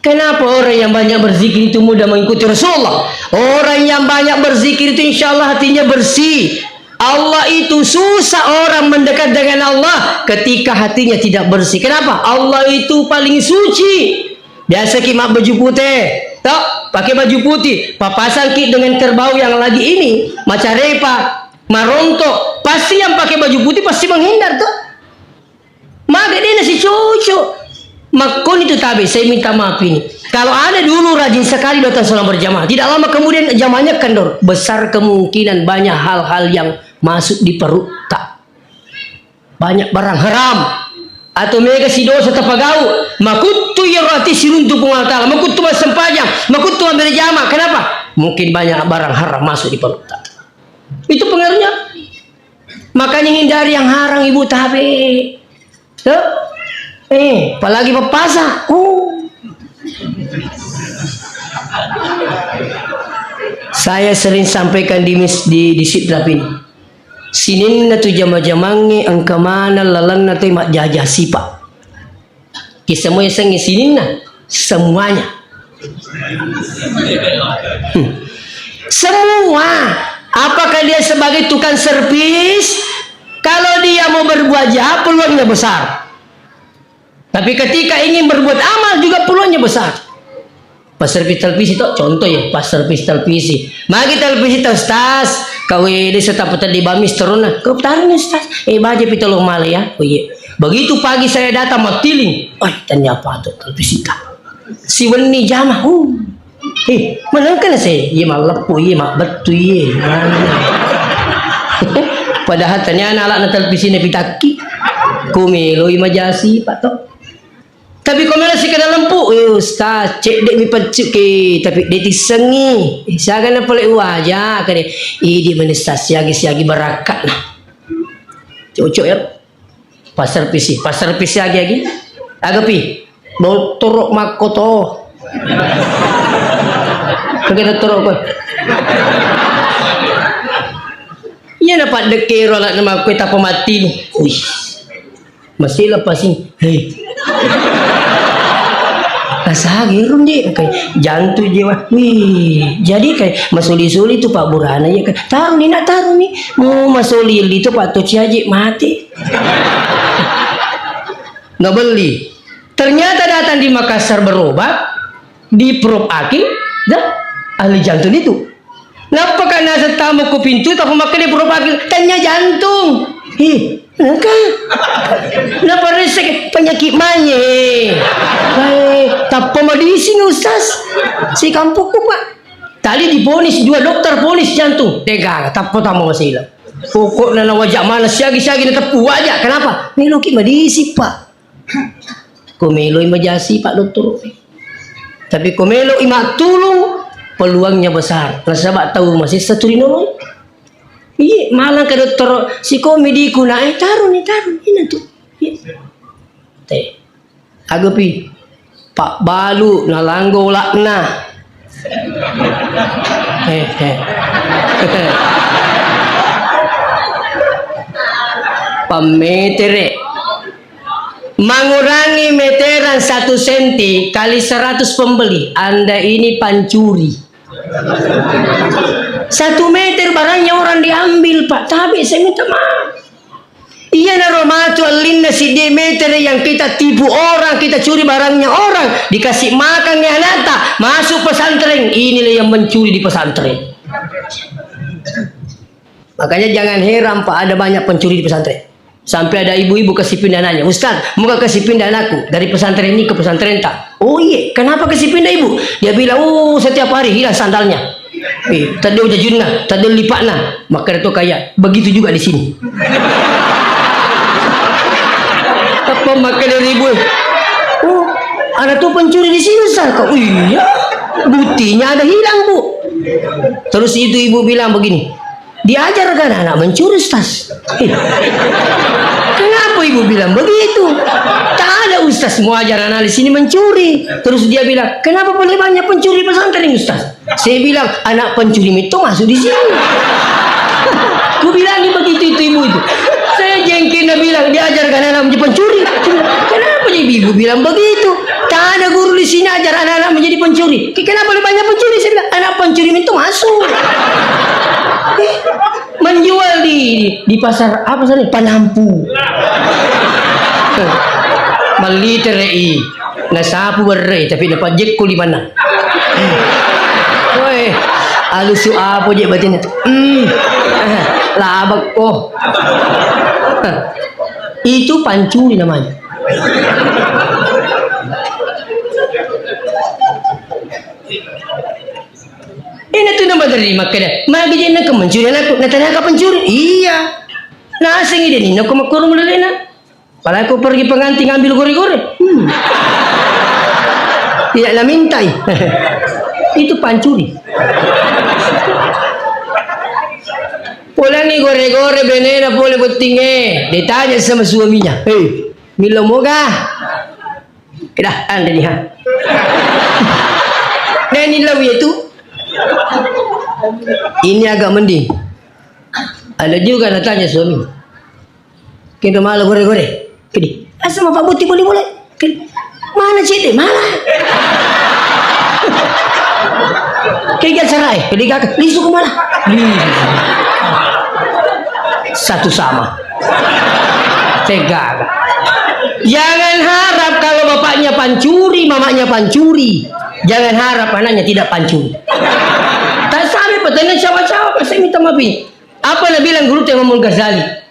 Kenapa orang yang banyak berzikir itu mudah mengikuti Rasulullah? Orang yang banyak berzikir itu insya Allah hatinya bersih. Allah itu susah orang mendekat dengan Allah ketika hatinya tidak bersih. Kenapa? Allah itu paling suci. Biasa ki mak baju putih, toh, pakai baju putih, papasang ki dengan kerbau yang lagi ini, macarepa, marontok, pasti yang pakai baju putih pasti menghindar, toh. Maga dena si cucu. Makkoni tu tabe, saya minta maaf ini. Kalau ada dulu rajin sekali datang salat berjamaah, tidak lama kemudian jamaahnya kendor, besar kemungkinan banyak hal-hal yang masuk di perut tak. Banyak barang haram. Atau mega si dosa tapagau. Makuttu ya rati siruntu Puang Allah Ta'ala. Makuttu massempajang. Makuttu ambil jama. Kenapa? Mungkin banyak barang haram masuk di perut tak. Itu pengaruhnya. Makanya hindari yang haram, Ibu, tabe. Tuh. Eh, apalagi pepasa. Oh. Saya sering sampaikan di mis-, di, di Sidrap ini. Sininna tu jama-jamangnge engka maneng lalenna toi majjaja sipa. Ki semua yasengnge sininna, semuanya. Hmm. Semua. Apakah dia sebagai tukang servis? Kalau dia mau berbuat jahat, peluangnya besar. Tapi ketika ingin berbuat amal juga peluangnya besar. Pas servis televisi toh, contoh ya, pas servis televisi. Magi televisi toh, Ustaz, kawe desa tapatang di bamis teruna. Kau taruh nih, Ustaz. Eh, baca pita lo male ya. Oh iya. Begitu pagi saya datang, matiling. Ay, tanya apa tuh televisi tak? Si wenni jama. Huh. Eh, manengka na se? Iye malleppu, iye mabbettu, iye. Padahal tania na alakna televisi na pitakki. Ko meloi majasi, Pak, to. Tapi ko melo sikada lempu, eh, Ustaz, cedde mi peccu ke, tapi de tissengi. Eh, siaga na pole waja, kade. Idi meni Ustaz, siagi, siagi barakka na. Cocok ya. Passervisi, passervisi agi-agi. Aga pi, dottoro makkoto. Pakai dottoro koe. Iya na paddekkero ala'na makkue tappa matti. Wih. Masih lepas ini. Hei. Rasa gerung deh, kayak jantung jiwa. Wih, jadi kayak masuli-suli tuh Pak Burana ya kan. Taruh nih, nak taruh nih. Mau masuli itu Pak Toci aja mati. Nggak beli. Ternyata datang di Makassar berobat, di Prof Akil, dah, ahli jantung itu. Nappa ka naseng tamu ku pintu, tappa makkeda Prof Akil, tanya jantung. Ih, engka. Napa resek penyakit manye. Hai, tappa madising Ustaz. Si kampungku, Pak. Tadi diponis dua dokter ponis jantung. Tega, tappa tamu masila. Pokokna na wajak mana siagi-siagi na teppu wajak. Kenapa? Meloki madising, Pak. Ko meloi majasi, Pak Dokter. Tapi ko meloi mattulung, peluangnya besar. Nasaba tau masessa tu rinoloi. Iya, malang ke dokter, sikomi diku na, eh, taruh nih, taruh nih, nah tuh. Iya. Teh. Agepi, Pak Balu, nalanggo ulakna. Eh, eh. Pammetere. Mengurangi meteran satu senti kali seratus pembeli, Anda ini pancuri. Satu meter barangnya orang diambil, Pak. Tapi saya minta maaf. Iyanaro matu ellinna siddi meter yang kita tipu orang, kita curi barangnya orang, dikasih makan ya anakta, masuk pesantren, inilah yang mencuri di pesantren. Makanya jangan heran, Pak, ada banyak pencuri di pesantren. Sampai ada ibu-ibu kasih pindah anaknya, "Ustaz, mau gak kasih pindah anakku dari pesantren ini ke pesantren tak?" "Oh iya, kenapa kasih pindah ibu?" Dia bilang, "Oh, setiap hari hilang sandalnya. Eh, tadi jajunna, tadi lipatna." Maka itu kayak begitu juga di sini. Apa maka dari ibu? "Oh, ada tuh pencuri di sini, Ustaz." "Kok iya? Buktinya ada hilang, Bu." Terus itu ibu bilang begini, "Diajarkan anak mencuri, Ustaz." Eh, kenapa ibu bilang begitu? Tak ada ustaz mau ajar anak di sini mencuri. Terus dia bilang, "Kenapa paling banyak pencuri pesantren, Ustaz?" Saya bilang, "Anak pencuri itu masuk di sini." Ku bilang begitu itu ibu itu. Saya jengkelnya bilang, "Diajarkan anak menjadi pencuri." Kenapa jadi ibu bilang begitu? Tak ada guru di sini ajar anak-anak menjadi pencuri. Kenapa paling banyak pencuri? Saya bilang, "Anak pencuri itu masuk." Menjual di, di pasar apa sana? Panampu. Malliterei, nasapu berre, tapi napajekko limanna. Woi, alusu apa je batinna? Hmm. Labak oh. Itu pancuri namanya. Eh, na tu nama dari makkeda, "Magi je nengka mencuri anakku?" Natanya ka pencuri? Iya. Nasengi deni nako makkorong lelena. Apalagi kau pergi pengantin ngambil gore-gore. Hmm. Tidak namintai. Itu pancuri. Pulangi gore-gore benena pole bottinge. Ditanya sama suaminya. "Hei, millau moga?" Kedah, anda ni ha. Neni lau itu. Ini agak mending. Ada juga natanya suami. Kita malah gore-gore. Kedi. Asal bapak buti boleh-boleh. Kedi. Mana cete? Mana? Kedi gak cerai. Kedi gak lisu kemana? Lisu. Satu sama. Tega. Jangan harap kalau bapaknya pancuri, mamanya pancuri. Jangan harap anaknya tidak pancuri. Tak sampai petanya cawa-cawa, saya minta maaf ini. Apa nabilang guru Imamul Ghazali?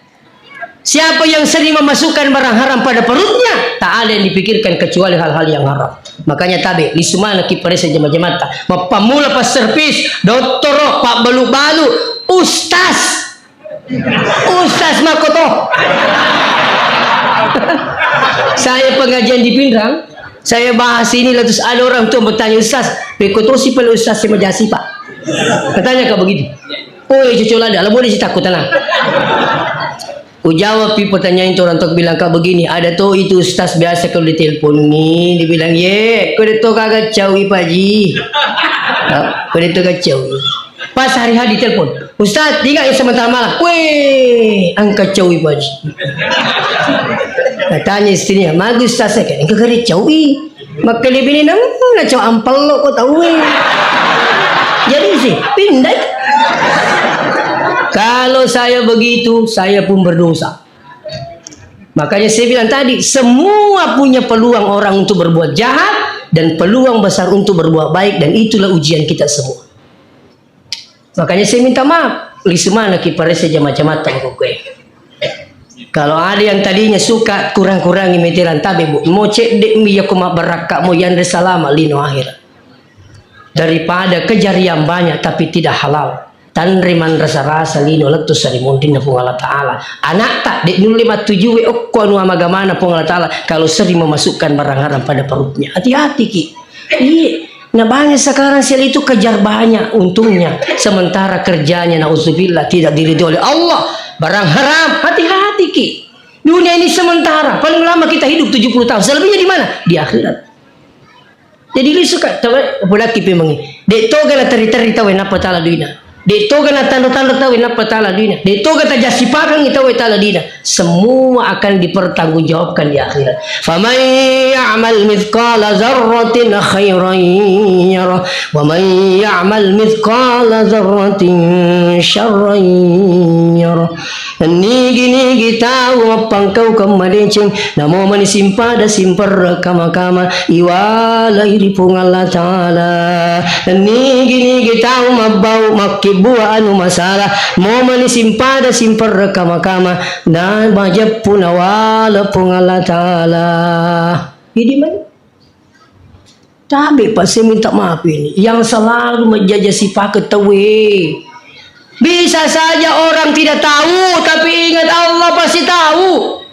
Siapa yang sering memasukkan barang haram pada perutnya, tak ada yang dipikirkan kecuali hal-hal yang haram. Makanya tabe, lisumana ki paresa jama-jamata. Mappamula passerpis, dottoro, pabbalu-balu, ustaz. Ustaz Makoto. Saya pengajian di Pinrang, saya bahas ini, lalu terus ada orang tua bertanya, "Ustaz, pekotosi pale ustaz si majasi, Pak?" Katanya kak begitu. Oh, iya, cucu lada, lah boleh sih takut, tenang. Ujawab pi pertanyaan itu orang tua, bilang, "Kak, begini, ada tuh itu ustaz biasa kalau ditelepon nih, dibilang, 'Ye, kau itu kagak cawi, Pak Ji.'" Nah, kau itu kagak cawi. Pas hari H ditelepon, "Ustaz, tinggal yang sementara malam." "Weh, angkat cawi, Pak Ji." Katanya istrinya, "Magu ustaz, saya kan engkau kagak cawi." Makkelebini nang na cowok ampello ko tauwe. Jadi sih, pindah. Kalau saya begitu, saya pun berdosa. Makanya saya bilang tadi, semua punya peluang orang untuk berbuat jahat dan peluang besar untuk berbuat baik, dan itulah ujian kita semua. Makanya saya minta maaf, lisu manaki parese jama-jamata ko kue. Kalau ada yang tadinya suka, kurang-kurangi meteran tabe, Bu. Mo cedde mi yako mabbarakka mo yanre salama lino akhirat. Daripada kejarian banyak tapi tidak halal. Tanre manrasa-rasa lino lettu sarimunrinna Puang Allah Ta'ala. Anakta, dek nulle mattujue okko anu amagamana Puang Allah Ta'ala kalau sering memasukkan barang haram pada perutnya. Hati-hati ki. Iya. Nah, banyak sekarang sel itu kejar banyak untungnya. Sementara kerjanya, nauzubillah, tidak diridhoi oleh Allah. Barang haram, hati-hati ki. Dunia ini sementara. Paling lama kita hidup tujuh puluh tahun. Selebihnya di mana? Di akhirat. Jadi lisu ka, tawe, bolaki pemangi. Dek toga na teri-teri tawe napa tala duina. Dek toga na tando-tando tawe napa tala duina. Dek toga tajasipakangi tawe tala duina. Semua akan dipertanggungjawabkan di akhirat. Faman ya'mal mithqala dzarratin khairan yarah. Wa man ya'mal mithqala dzarratin syarran yarah. Nigi-nigi tau mappangkaukeng madeceng, namo mani simpada simperre kama-kama, iwalai ri Puang Allah Ta'ala. Nigi-nigi tau mabbau makkibbua anu masalah, mo mani simpada simperre kama-kama, na majeppu nawala Puang Allah Ta'ala. Idi mani. Tabe, Pak, saya minta maaf ini. Yang selalu menjajah sifat ketahui. Bisa saja orang tidak tahu, tapi ingat Allah pasti tahu.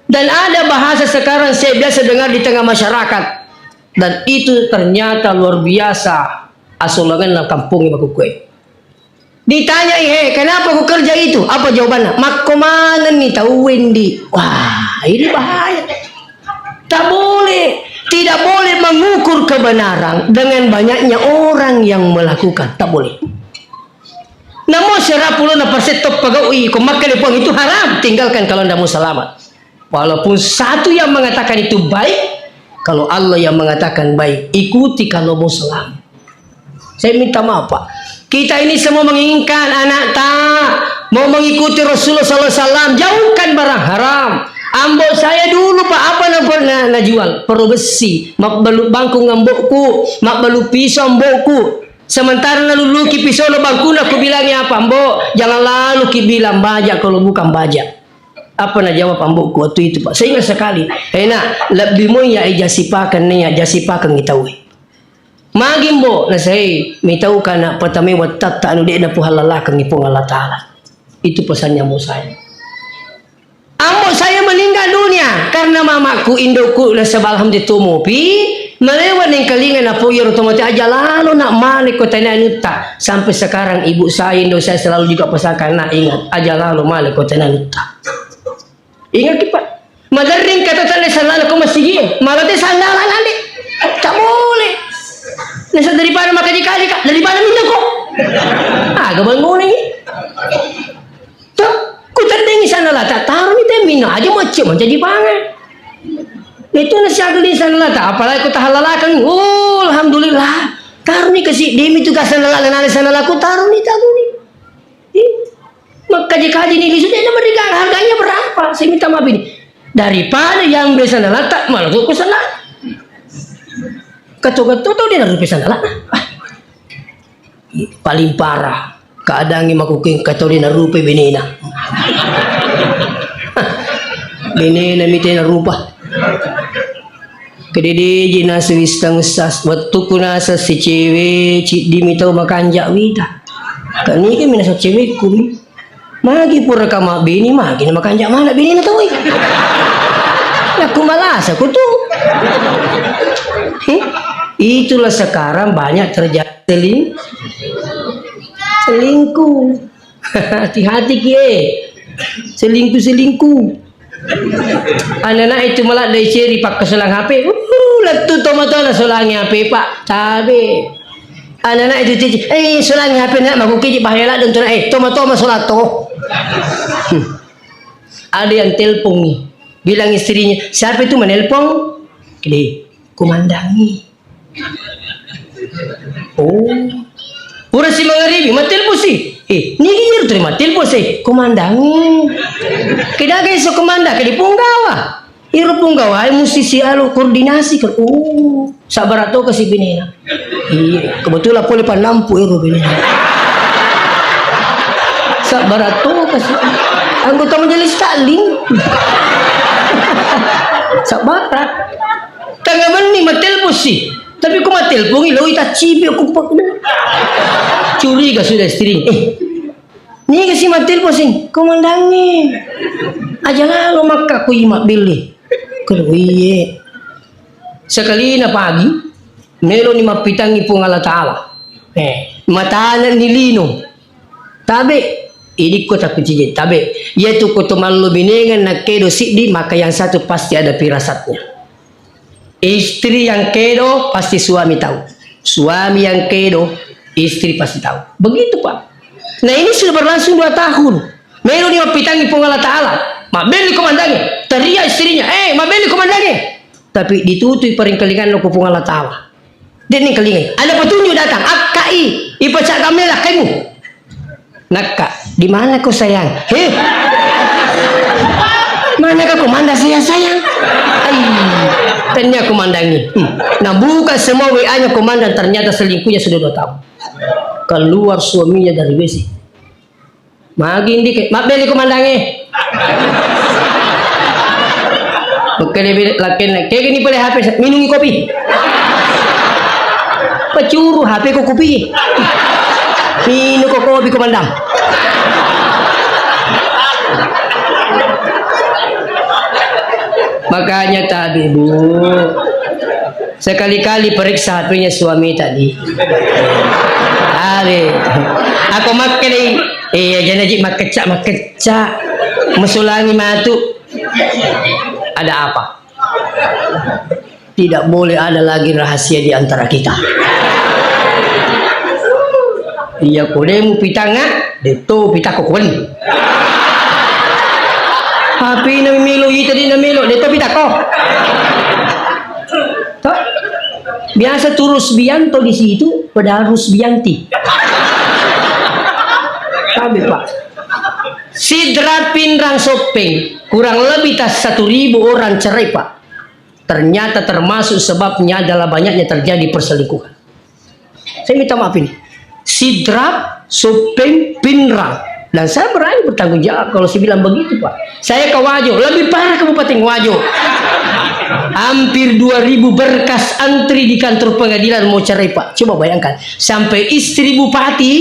Dan ada bahasa sekarang saya biasa dengar di tengah masyarakat. Dan itu ternyata luar biasa. Asolangan dalam kampung ini, Pak Kukue. Ditanyai, "He, kenapa kau kerja itu?" Apa jawabannya? "Makko manenni tauwe ndi." Wah, ini bahaya. Tak boleh, tidak boleh mengukur kebenaran dengan banyaknya orang yang melakukan. Tak boleh. Namo sera pulona persen top pegawai, ko makkeda Puang itu haram, tinggalkan kalau ndak mau selamat. Walaupun satu yang mengatakan itu baik, kalau Allah yang mengatakan baik, ikuti kalau mau selamat. Saya minta maaf, Pak. Kita ini semua menginginkan anak ta mau mengikuti Rasulullah sallallahu alaihi wasallam, jauhkan barang haram. Ambo saya dulu, Pak, apa na pernah najual? Pero besi, mabbalu bangkung ambokku, mabbalu pisau ambokku. Sementara naluluki pisau lo bangkuna, kubilangi apa? "Ambo, jangan lalu ki bilang baja kalau bukan baja." Apa najawab ambokku waktu itu, Pak? Saya ingat sekali. "Eh, Nak, lebbi moi ya ejasipakan nih, ya jasipakan kita we." "Magi, Mbo?" "Nasai, mitau kana pertama wattatta anu dek napuhallalakan ni Puang Allah Ta'ala." Itu pesannya mau saya. Ambo saya meninggal dunia karena mamaku, indokku, nasaba alhamdulillah tumopi, malewa nengkalinga napo iyaro tomate aja lalo nak male ko tena nutta. Sampai sekarang ibu saya, indo saya selalu juga pesankan, "Nak, ingat, aja lalo male ko tena nutta." Ingat ki, Pak. Maderring kata tanda sandala ko masigi, maga te sandala ngande. Tak boleh. Nasa daripada makaji-kaji, Kak, daripada minta ko. Ah, gabang boleh ni. Tuh, ku tendengi sandala, tak taruh ni te minna aja macam jadi pangan. Itu nasi agli sandala, tak apalagi ku tahalalakan. Oh, alhamdulillah. Taruh ni kasi demi tu ka sandala, nana sandala ku taruh ni taruh ni. Ih, makkaji-kaji ni lisu, dek namarega harganya berapa? Saya minta maaf ini. Daripada yang beli sandalata, malah tuku sandal. Ketua-ketua tau dia narupai sandalata. Ah. Paling parah, keadaannya makuking katau dia narupai benena. Benena mite narupa. Kededeji naseng wistang sas, wettuku naseng sicewe, ciddimi tau makanja wita. Kanigami naseng cewekku mi. Magi pura kama bini, magi na makanja mana bini na tau. Aku malasa ku tu. Heh? Itulah sekarang banyak terjadi seling-, selingkuh. Hati-hati kie. Selingkuh-selingkuh. Anana itu malah dari seri pakka solang H P. Uh, lettu tomatona solangi H P, Pak. Tabe. Anana itu cici, eh, solangi H P nak, maku kiji bahaya lah, dan tona, eh, tomatoma solatto. Hmm. Ada yang telepon nih. Bilang istrinya, "Siapa itu menelpon?" Kede, "Komandangi." Oh. Pura si mangaribi, matelpon si. Eh, nigi iro tu matelpon si. Komandangi. Kedaga iso komanda, kede punggawa. Iro punggawa, eh, musti si alo koordinasi kan. Oh, sabar to kasi binena. Iya, kebetulan pole panampu iro binena. Sabar to kasi. Anggota majelis taklim. Sabar. Tengah meni matelpon si. Tapi ku matelpon, loi taccipi aku pak. Curiga sudah istri. Eh, niga si matelpon si? Komandangi. Aja lalo makka ku ima beli. Kalau iye. Sekalina pagi, melo ni mappitangi Puang Allah Ta'ala. Eh, matana ni lino. Tabe, idikko tapi cije, tabe. Iyatu ko to mallo binengan nakkedo siddi, maka yang satu pasti ada firasatnya. Istri yang kedo pasti suami tahu. Suami yang kedo, istri pasti tahu. Begitu, Pak. Nah, ini sudah berlangsung dua tahun. Melo ni mappitangi Puang Allah Ta'ala. Mabelli komandangi. Teriak istrinya, "Eh, mabelli komandangi." Tapi ditutui paringkalinganna ko Puang Allah Ta'ala. Dia ni kelingai. Ada petunjuk datang. Akkai. Ipaca kamela kaimu. Nakka, "Di mana kau sayang?" "Heh? Mana kau komanda sayang-sayang?" Ai, tanya komandangi. Hmm. Nah, buka semua W A-nya komandan, ternyata selingkuhnya sudah dua tahun. Keluar suaminya dari W C. Magi ndi ke, "Mabbeli komandange." Oke, dia bilang, lakin, "Kayak gini boleh H P, minum kopi." Pecuru H P ko kopi. Minum ko kopi, Komandan. Makanya tadi, Bu, sekali-kali periksa H P-nya suami tadi. Abe. Aku makke deh. Iya, jangan aja makkecak, makkecak. Mesulangi matu. Ada apa? Tidak boleh ada lagi rahasia di antara kita. Iya, ko de mupitanga, de to pitako kuali. H P na melo, ita de na melo, de to pitako. Toh? Biasa tu Rusbianto di situ, padahal Rusbianti. Kami, Pak. Sidrap, Pinrang, Soppeng, kurang lebih tas satu ribu orang cerai, Pak. Ternyata termasuk sebabnya adalah banyaknya terjadi perselingkuhan. Saya minta maaf ini. Sidrap, Soppeng, Pinrang. Dan saya berani bertanggung jawab kalau saya bilang begitu, Pak. Saya ke Wajo, lebih parah Kabupaten Wajo. Hampir dua ribu berkas antri di kantor pengadilan mau cerai, Pak. Coba bayangkan, sampai istri bupati,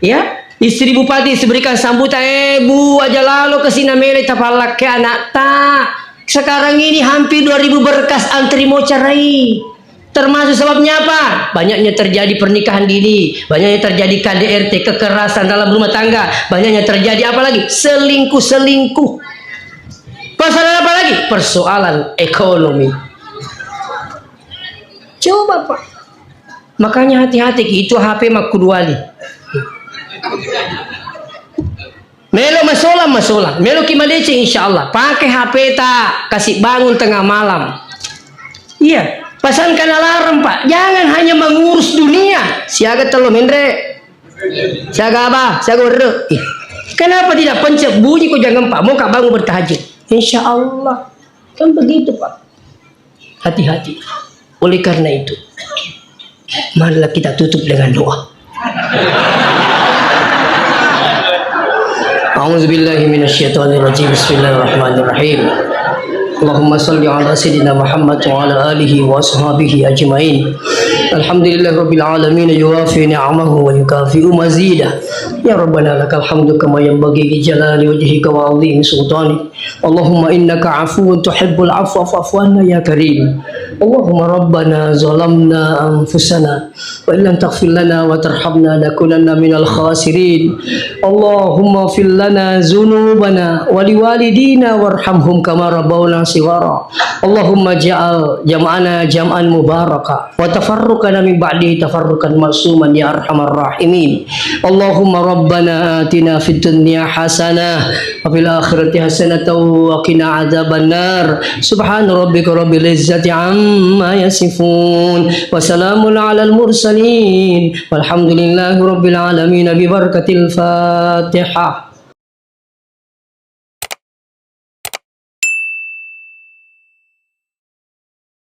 ya, istri bupati diberikan sambutan, "Eh, Bu, aja lalo ke sini mele tapallakke anakta." Sekarang ini hampir dua ribu berkas antri mau cerai. Termasuk sebabnya apa? Banyaknya terjadi pernikahan dini, banyaknya terjadi K D R T, kekerasan dalam rumah tangga, banyaknya terjadi apa lagi? Selingkuh-selingkuh. Persoalan apa lagi? Persoalan ekonomi. Coba, Pak. Makanya hati-hati ki, itu H P makkuduali. Melo masolang, masolang. Melo ki madeceng, insya Allah. Pakai H P ta, kasih bangun tengah malam. Iya, pasangkan alarm, Pak. Jangan hanya mengurus dunia. Siaga tello menre. Siaga apa? Siaga werre. Ih, kenapa tidak pencet bunyi kok jangan, Pak? Mau kak bangun bertahajud. Insya Allah. Kan begitu, Pak. Hati-hati. Oleh karena itu, marilah kita tutup dengan doa. أعوذ بالله من الشيطان الرجيم. بسم الله الرحمن الرحيم. اللهم صل على سيدنا محمد وعلى آله وأصحابه أجمعين. الحمد لله رب العالمين، يوافي نعمه ويكافئ مزيده. يا ربنا لك الحمد كما ينبغي لجلال وجهك وعظيم سلطانك. اللهم إنك عفو تحب العفو فاعف عنا يا كريم. اللهم ربنا ظلمنا أنفسنا وإن لم تغفر لنا وترحمنا لنكونن من الخاسرين. اللهم اغفر لنا ذنوبنا ولوالدينا وارحمهم كما ربونا صغارا. اللهم اجعل جمعنا جمعا مباركا وتفرقنا من بعده تفرقا معصوما يا أرحم الراحمين. اللهم ربنا آتنا في الدنيا حسنة وفي الآخرة حسنة وقنا عذاب النار. سبحان ربك رب العزة عما يصفون وسلام على المرسلين والحمد لله رب العالمين ببركة الفاتحة.